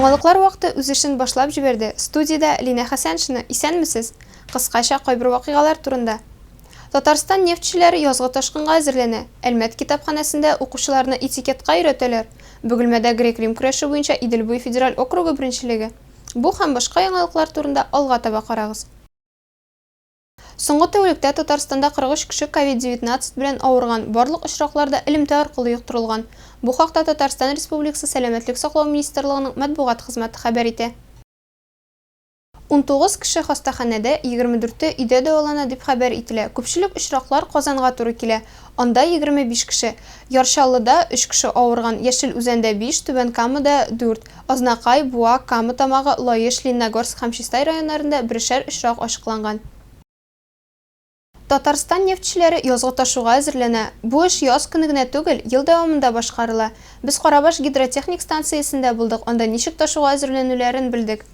Яңалыклар вакыты үз эшен башлап җибәрде. Студиядә Линә Хәсәншина. Исәнмесез! Кыскача кайбер вакыйгалар турында. Татарстан нефтьчеләре язгы ташкынга әзерләнә. Әлмәт китапханәсендә укучыларны этикетка өйрәтәләр. Бөгелмәдә грек-рим көрәше буенча Идел буе федераль округы беренчелеге. Бу һәм башка яңалыклар турында алга таба карагыз. Соңгы тәүлектә Татарстанда 43 кеше Covid-19 белән авырган, барлык очраклар да элемтә аркылы йоктырылган. Бу хакта Татарстан Республикасы Сәламәтлек саклау министрлыгының матбугат хезмәте хәбәр итә. 19 кеше хастаханәдә, 24-е өйдә дәвалана дип хәбәр ителә. Күпчелек очраклар Казанга туры килә, анда 25 кеше. Яр Чаллыда өч кеше авырган, Яшел Үзәндә, биш, Түбән Камада, дүрт. Азнакай, Буа, Кама Тамагы, Лаеш, Лениногорск һәм Чистай районнарында берешәр очрак ачыкланган. Татарстан нефтьчеләре язгы ташуга әзерләнә. Бу эш яз көне генә түгел, ел дәвамында башкарыла. Без Карабаш гидротехник станциясендә булдык, анда ничек ташуга әзерләнүләрен белдек.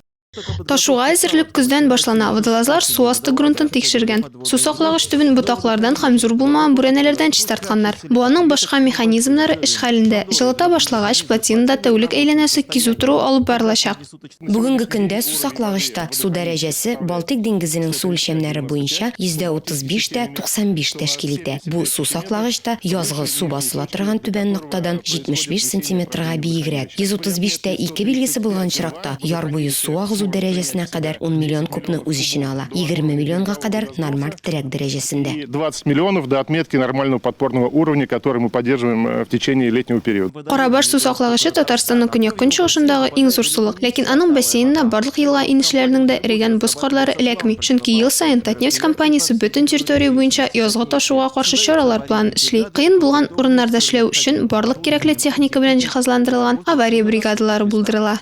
Ташуга әзерлек көздән башлана, водолазлар су асты грунтын тикшергән. Су саклагыч төбен ботаклардан һәм зур булмаган бүрәнәләрдән чистартканнар. Буаның башка механизмнары эш хәлендә. Җылыта башлагач, плотинада тәүлек әйләнәсе кизү тору алып барылачак. Бүгенге көндә сусаклагычта су дәрәҗәсе Балтыйк диңгезенең су үлчәмнәре буенча 35 тә 95 тәшкил итә. Бу су саклагычта язгы су басыла торган түбән ноктадан 75 сантиметрга биегрәк. 135 тә 2 билгесе булган очракта, яр буе су агызу дәрәҗәсенә кадәр ун миллион кубны үз эченә ала, 20 миллионга кадәр нормаль терәк дәрәҗәсендә. 20 миллионов до отметки нормального подпорного уровня, который мы поддерживаем в течение летнего периода. Карабаш су саклагычы Татарстанның көньяк-көнчыгышындагы иң зур сулык. Ләкин аның бассейнына барлык елга-инешләрнең дә эрегән боз карлары эләкми, чөнки ел саен Татнефть компаниясе бөтен территория буенча язгы ташуга каршы чаралар планын эшли. Кыен булган урыннарда эшләү өчен барлык кирәкле техника белән җиһазландырылган авария бригадалары булдырыла.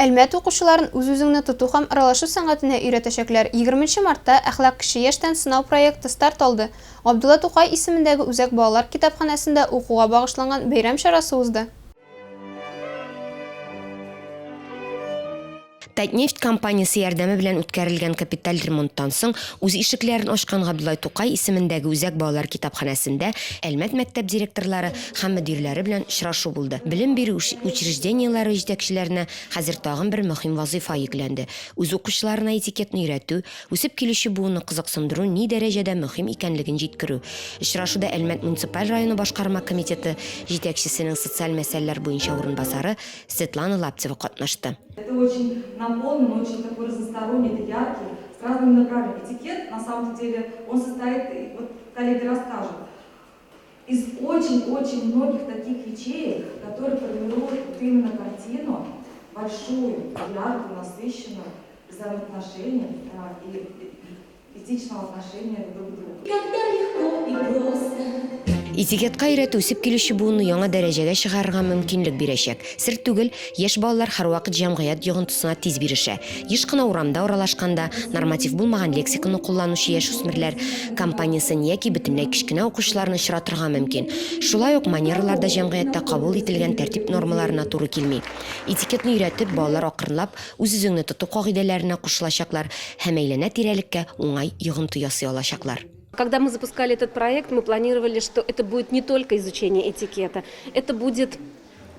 Әлмәт укучыларын үз-үзеңне тоту һәм аралашу сәнгатенә өйрәтәчәкләр. Егерменче мартта Әхлак кече яшьтән сынау проекты старт алды. Габдулла Тукай исемендәге үзәк балалар китапханәсендә укуга багышланган бәйрәм чарасы узды. Татнефть компаниясе ярдәме белән үткәрелгән капиталь ремонттан соң үз ишекләрен ачкан Габдулла Тукай исемендәге үзәк балалар китапханәсендә Әлмәт мәктәп директорлары һәм мөдирләре белән очрашу булды. Белем бирү учреждениеләре җитәкчеләренә хәзер тагын бер мөһим вазыйфа йөкләнде, үз укучыларына этикетны өйрәтү, үсеп килүче буынны кызыксындыру ни дәрәҗәдә мөһим икәнлеген җиткерү. Очрашуда Әлмәт муниципаль районы башкарма комитеты җитәкчесенең социаль мәсьәләләр буенча урынбасары Светлана Лаптева катнашты. Это очень наполнен, очень такой разносторонний, это яркий, с разными направлениями. Этикет, на самом деле, он состоит, вот коллеги расскажут, из очень-очень многих таких ячеек, которые формируют вот именно картину большую, яркую, насыщенную взаимоотношений да, и этичного отношения друг к другу. Когда легко и просто. Этикетка өйрәтү үсеп килүче буынны яңа дәрәҗәгә чыгарырга мөмкинлек бирәчәк. Сер түгел, яшь балалар һәрвакыт җәмгыять йогынтысына тиз бирешә. Еш кына урамда аралашканда, норматив булмаган лексиканы кулланучы яшүсмерләр компаниясен яки бөтенләй кечкенә укучыларны очратырга мөмкин. Шулай ук манералар да җәмгыятьтә кабул ителгән тәртип нормаларына туры килми. Этикетны өйрәтеп, балалар акрынлап үз-үзеңне тоту кагыйдәләренә кушылачаклар һәм әйләнә-тирәлеккә уңай йогынты ясый алачаклар. Когда мы запускали этот проект, мы планировали, что это будет не только изучение этикета, это будет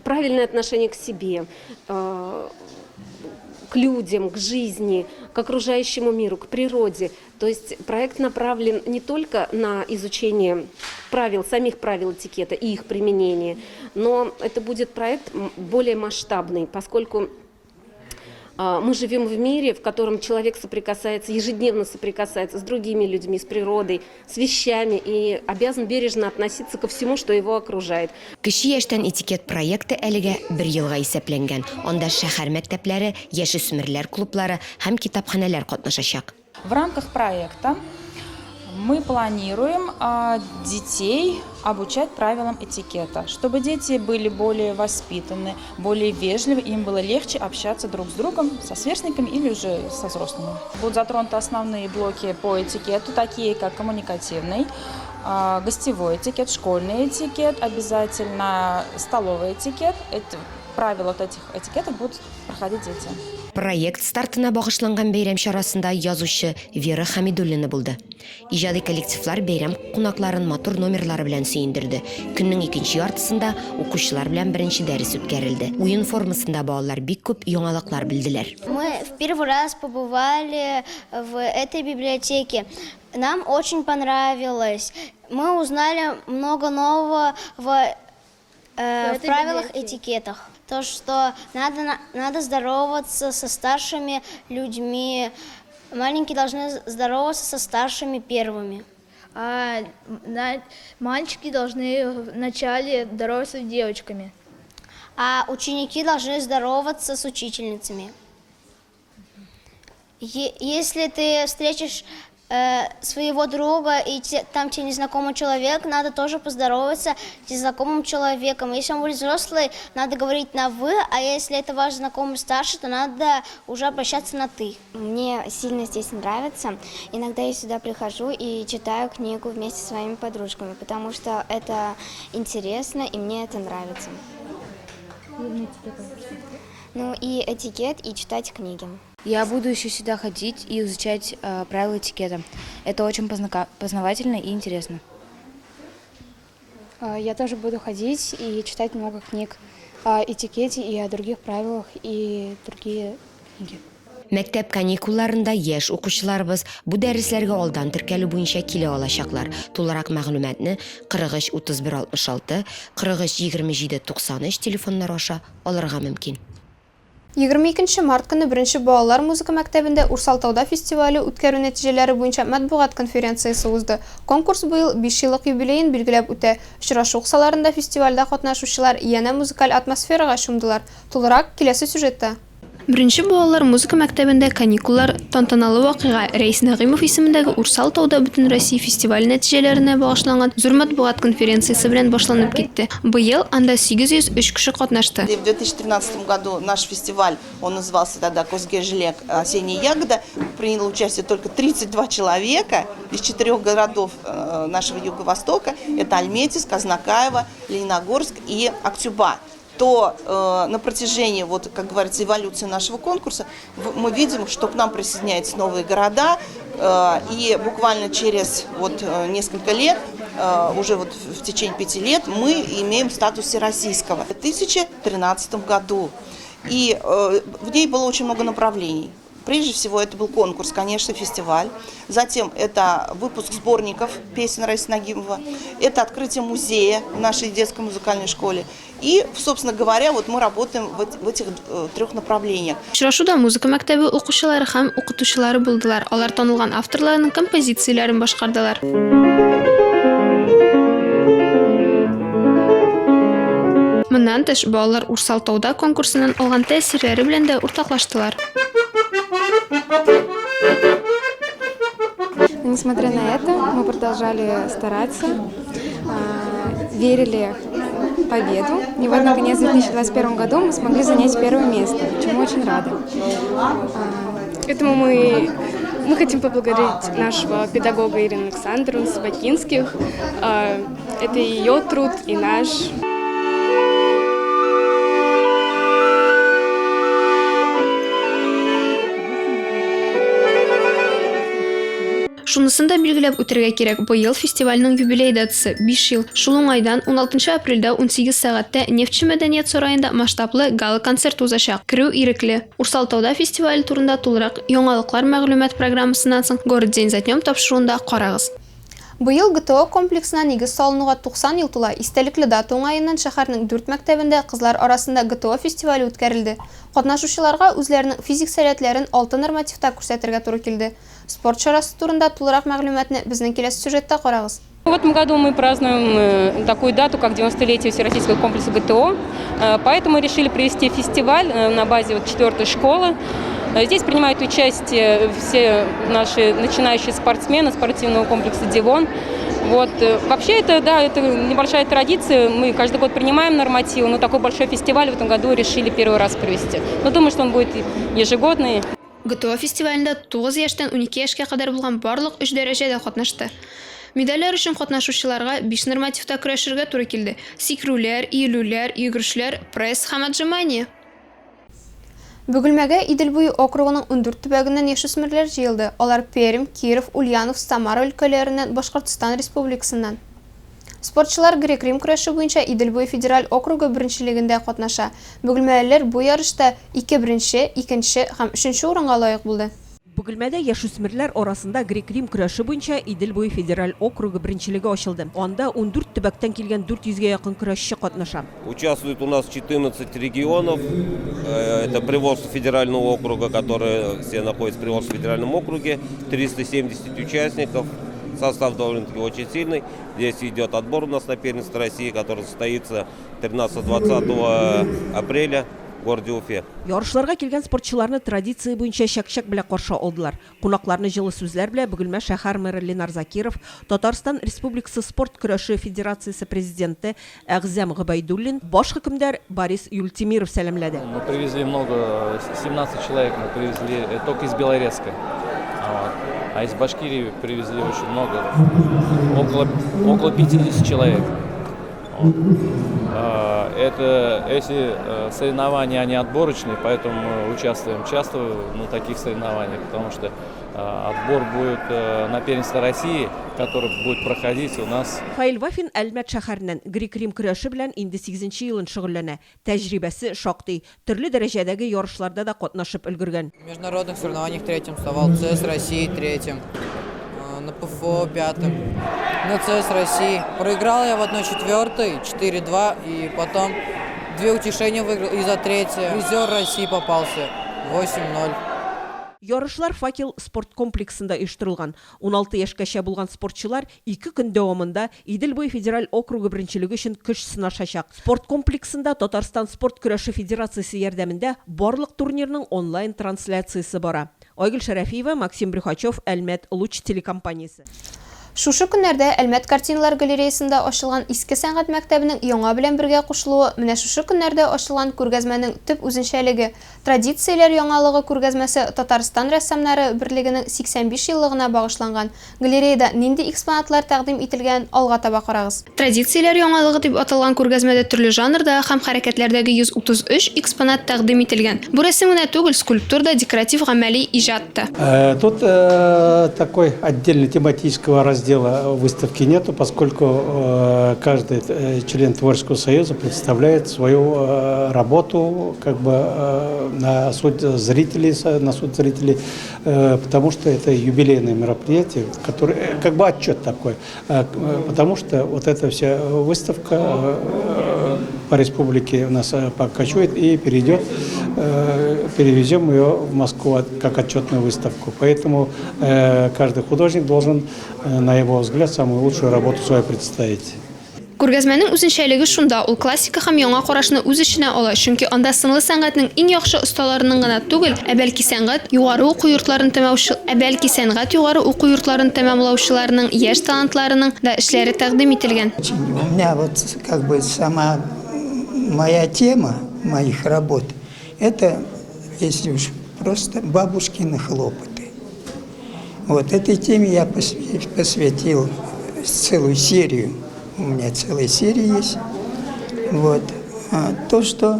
правильное отношение к себе, э, к людям, к жизни, к окружающему миру, к природе. То есть проект направлен не только на изучение правил, самих правил этикета и их применение, но это будет проект более масштабный, поскольку мы живем в мире, в котором человек соприкасается, ежедневно соприкасается с другими людьми, с природой, с вещами и обязан бережно относиться ко всему, что его окружает. Кече яшьтән этикет проекты әлегә бер елга исәпләнгән. Анда шәһәр мәктәпләре, яшүсмерләр клублары һәм китапханәләр катнашачак. В рамках проекта мы планируем детей обучать правилам этикета, чтобы дети были более воспитаны, более вежливы, им было легче общаться друг с другом, со сверстниками или уже со взрослыми. Будут затронуты основные блоки по этикету, такие как коммуникативный, гостевой этикет, школьный этикет, обязательно столовый этикет. Это правила вот этих этикетов будут проходить дети. Проект стартына багышланган бәйрәм чарасында язучы Вера Хәмидуллина булды. Иҗади коллективлар бәйрәм кунакларын матур номерлары белән сөендерде. Көннең икенче яртысында укучылар белән беренче дәрес үткәрелде. Уен формасында балалар бик күп яңалыклар белделәр. Мы в первый раз побывали в этой библиотеке. Нам очень понравилось. Мы узнали много нового в в правилах этикетах. То, что надо, надо здороваться со старшими людьми. Маленькие должны здороваться со старшими первыми. А мальчики должны вначале здороваться с девочками. А ученики должны здороваться с учительницами. Если ты встретишь своего друга и там тебе незнакомый человек, надо тоже поздороваться с незнакомым человеком. Если он будет взрослый, надо говорить на «вы», а если это ваш знакомый старше, то надо уже обращаться на «ты». Мне сильно здесь нравится. Иногда я сюда прихожу и читаю книгу вместе со своими подружками, потому что это интересно и мне это нравится. Ну и этикет, и читать книги. Я буду еще сюда ходить и изучать правила этикета. Это очень познавательно и интересно. Я тоже буду ходить и читать много книг о этикете и о других правилах и другие книги. Мәктәп каникулларында яшь укучыларыбыз бу дәресләргә алдан теркәлү буенча килә алачаклар. Тулырак мәгълүматны 43 31 66, 43 27 93 телефоннары аша алырга мөмкин. 22 нче март көнне беренче балалар музыка мәктәбендә Урсалтауда фестивале үткәрү нәтиҗәләре буенча матбугат конференциясе узды. Конкурс быел бишьеллык юбилеен билгеләп үтә. Очрашу кысаларында фестивальдә катнашучылар янә музыкаль атмосферага чумдылар. Тулырак, киләсе сюжетта. Беренче балалар музыка мәктәбендә каникуллар тантаналы вакыйга, Рәис Нәгыймов исемендәге Урсал тауда Бөтенроссия фестивале нәтиҗәләренә багышланган зур матбугат конференциясе белән башланып китте. Быел анда 803 кеше катнашты. В 2013 году наш фестиваль, он назывался тогда Көзге җиләк, осенняя ягода, приняло участие только 32 человека из четырех городов нашего Юго-Востока. Это Альметьевск, Азнакаево, Лениногорск и Актюба то на протяжении, вот, как говорится, эволюции нашего конкурса мы видим, что к нам присоединяются новые города, и буквально через вот несколько лет, уже вот в течение 5 лет, мы имеем статус всероссийского. В 2013 году. И в ней было очень много направлений. Прежде всего, это был конкурс, конечно, фестиваль. Затем это выпуск сборников песен Раисы Нагимова. Это открытие музея в нашей детской музыкальной школе. И, собственно говоря, вот мы работаем в этих трех направлениях. Очрашуда музыка мәктәбе укучылары һәм укытучылары булдылар. Алар танылган авторларның композицияләрен башкардылар. Моннан тыш, балалар Урсал тауда конкурсыннан алган тәэсирләре белән дә уртаклаштылар. Несмотря на это, мы продолжали стараться, верили в победу. И вот, наконец, в 2021 году мы смогли занять первое место, чему очень рады. Этому мы хотим поблагодарить нашего педагога Ирину Александровну Собакинских. Это ее труд и наш. Шунысын да билгеләп үтәргә кирәк, быел фестивальнең юбилей датасы, 5 ел. Шул уңайдан 16 апрельдә 18 сәгатьтә Нефтьче мәдәният сараенда масштаблы гала-концерт узачак. Керү ирекле. Урсалтауда фестивале турында тулырак яңалыклар мәгълүмат программасыннан соң Город день за днем тапшыруында карагыз. Быел ГТО комплексына нигез салынуга 90 ел тула. Истәлекле дата уңаеннан шәһәрнең дүрт мәктәбендә кызлар арасында ГТО фестивале үткәрелде. Катнашучыларга үзләренең физик сәләтләрен алты нормативта күрсәтергә туры килде. Спорт чарасы турында тулырак мәгълүматны безнең киләсе сюжетта карагыз. В этом году мы празднуем такую дату, как 90-летие Всероссийского комплекса ГТО. Поэтому решили провести фестиваль на базе вот четвертой школы. Здесь принимают участие все наши начинающие спортсмены спортивного комплекса «Девон». Вот. Вообще это, да, это небольшая традиция. Мы каждый год принимаем нормативы, но такой большой фестиваль в этом году решили первый раз провести. Но думаю, что он будет ежегодный. ГТО фестивалендә 9 яшьтән 12 яшькә кадәр булган барлык өч дәрәҗәдә катнашты. Медальләр өчен катнашучыларга биш нормативта көрәшергә туры килде, сикерүләр, иелүләр, йөгерешләр, пресс һәм отжимание. Бөгелмәгә Идел буе округының 14 төбәгеннән яшүсмерләр җыелды. Алар Пермь, Киров, Ульяновск, Самара өлкәләреннән, Башкортстан Республикасыннан. Спортчылар грек-рим көрәше буенча Идел буе федераль округы беренчелегендә катнаша. Бөгелмәлеләр бу ярышта ике беренче, икенче һәм өченче урынга лаек булды. Бөгелмәдә яшүсмерләр арасында грек-рим көрәше буенча Идел буе федераль округы беренчелеге ачылды. Анда 14 төбәктән килгән 400 гә якын көрәшче катнаша. Участвует у нас 14 регионов. Э, это Приволжский федерального округа, которые все находятся в Приволжском федеральном округе. 370 участников. Состав довольно-таки очень сильный. Здесь идет отбор у нас на первенство России, который состоится 13-20 апреля в городе Уфе. Ярышларга килгән спортчыларны традиция буенча чәк-чәк белән каршы алдылар. Кунакларны җылы сүзләр белән Бөгелмә шәһәр мэры Ленар Закиров, Татарстан Республикасы спорт көрәше федерациясе президенты Әгъзәм Гобәйдуллин, баш хөкемдар Борис Юльтимиров сәламләде. Мы привезли много, 17 человек мы привезли э, только из Белорецка. Вот. А из Башкирии привезли очень много, около, около 50 человек. Вот. А, это, эти э, соревнования, они отборочные, поэтому мы участвуем часто на таких соревнованиях, потому что э, отбор будет э, на первенство России, который будет проходить у нас. Фаил Вафин Әлмәт шәһәреннән, грек-рим көрәше белән инде сигезенче елын шөгыльләнә. Тәҗрибәсе шактый, төрле дәрәҗәдәге ярышларда да катнашып өлгергән. В международных соревнованиях третьим вставал, ЦС России третьим, на ПФО пятым, на ЦС России. Проиграл я в 1-4, 4-2, и потом две утешения выиграл, и за третье призер России попался, 8-0. Ярышлар Факел спорт комплексында оештырылган. 16 яшькәчә булган спортчылар ике көн дәвамында Идел буе федераль округы беренчелеге өчен көч сынашачак. Спорт комплексында Татарстан спорт көрәше федерациясе ярдәмендә барлык турнирның онлайн трансляциясе бара. Айгөл Шәрәфиева, Максим Брюхачев, Әлмәт, Луч телекомпаниясе. Шушы көннәрдә Әлмәт картиналар галереясында ачылган Иске сәнгать мәктәбенең яңа белән бергә кушылуы менә шушы көннәрдә ачылган күргәзмәнең төп үзенчәлеге. Традицияләр яңалыгы күргәзмәсе Татарстан рәссамнары берлегенең 85 еллыгына багышланган. Галереяда нинди экспонатлар тәкъдим ителгәнен алга таба карагыз. Традицияләр яңалыгы дип аталган күргәзмәдә төрле жанрдагы һәм хәрәкәтләрдәге 133 экспонат тәкъдим ителгән. Бу рәсем генә түгел, скульптур да, декоратив-гамәли иҗат та. Э, тут такой отдельно тематического раздела выставки нету, поскольку каждый член Творческого союза представляет свою работу как бы на суд зрителей, на суд зрителей, потому что это юбилейное мероприятие, которое, как бы отчет такой, потому что вот эта вся выставка по республике у нас покачует и перейдет, перевезем ее в Москву как отчетную выставку. Поэтому каждый художник должен, на его взгляд, самую лучшую работу свою представить. Күргәзмәнең үзенчәлеге шунда, ул классика һәм яңа карашны үз эченә ала, чөнки анда сынлы сәнгатьнең иң яхшы осталарының гына түгел, ә бәлки сәнгать югары уку йортларын тәмаучы, ә бәлки сәнгать югары уку йортларын тәмамлаучыларның яшь талантларының да эшләре тәкъдим ителгән. У меня вот как бы сама моя тема моих работ, это, если уж просто, бабушкины хлопоты. Вот этой теме я посвятил целую серию. У меня целая серия есть. Вот. А то, что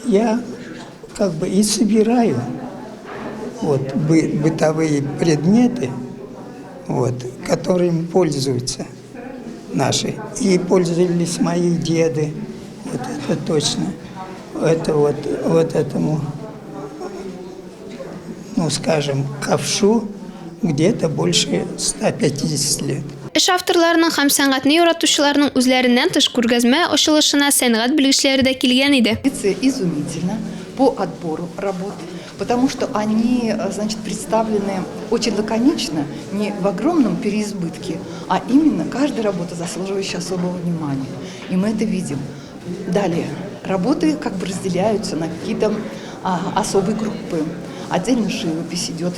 я как бы и собираю вот, бы, бытовые предметы, вот, которыми пользуются наши. И пользовались мои деды, вот это точно. Это вот, вот этому, ну скажем, ковшу где-то больше 150 лет. Эш авторларының һәм сәнгатьне яратучыларның үзләреннән тыш, күргәзмә ачылышына сәнгать белгечләре дә килгән иде. Изумительно по отбору работ, потому что они, э, значит, представлены очень лаконично, не в огромном переизбытке, а именно каждая работа заслуживающая особого внимания. И мы это видим. Далее, работы как бы разделяются на какие-то а, особые группы. Отдельно живопись идет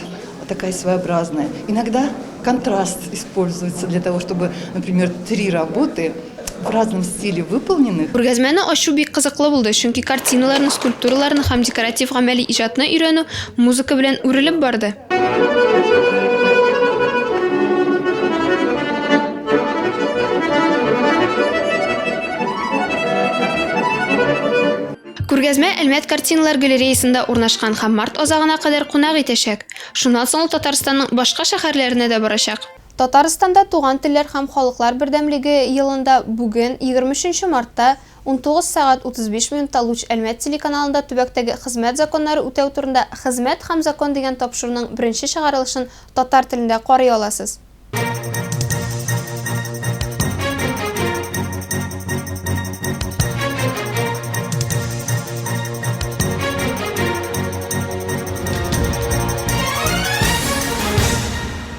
такая своеобразная. Иногда контраст используется для того, чтобы, например, три работы в разном стиле выполненных. Күргәзмәне ачу бик кызыклы булды, чөнки картиналарны, скульптураларны һәм декоратив-гамәли иҗатны өйрәнү музыка белән үрелеп барды. Күргәзмә Әлмәт картиналар галереясында урнашкан һәм март азагына кадәр кунак итәчәк. Шуннан соң ул Татарстанның башка шәһәрләренә дә барачак. Татарстанда Туган телләр һәм халыклар бердәмлеге елында бүген, 23 нче мартта, 19 сәгать 35 минутта Луч Әлмәт телеканалында төбәктәге хезмәт законнары үтәү турында Хезмәт һәм закон дигән тапшыруның беренче чыгарылышын татар телендә карый аласыз.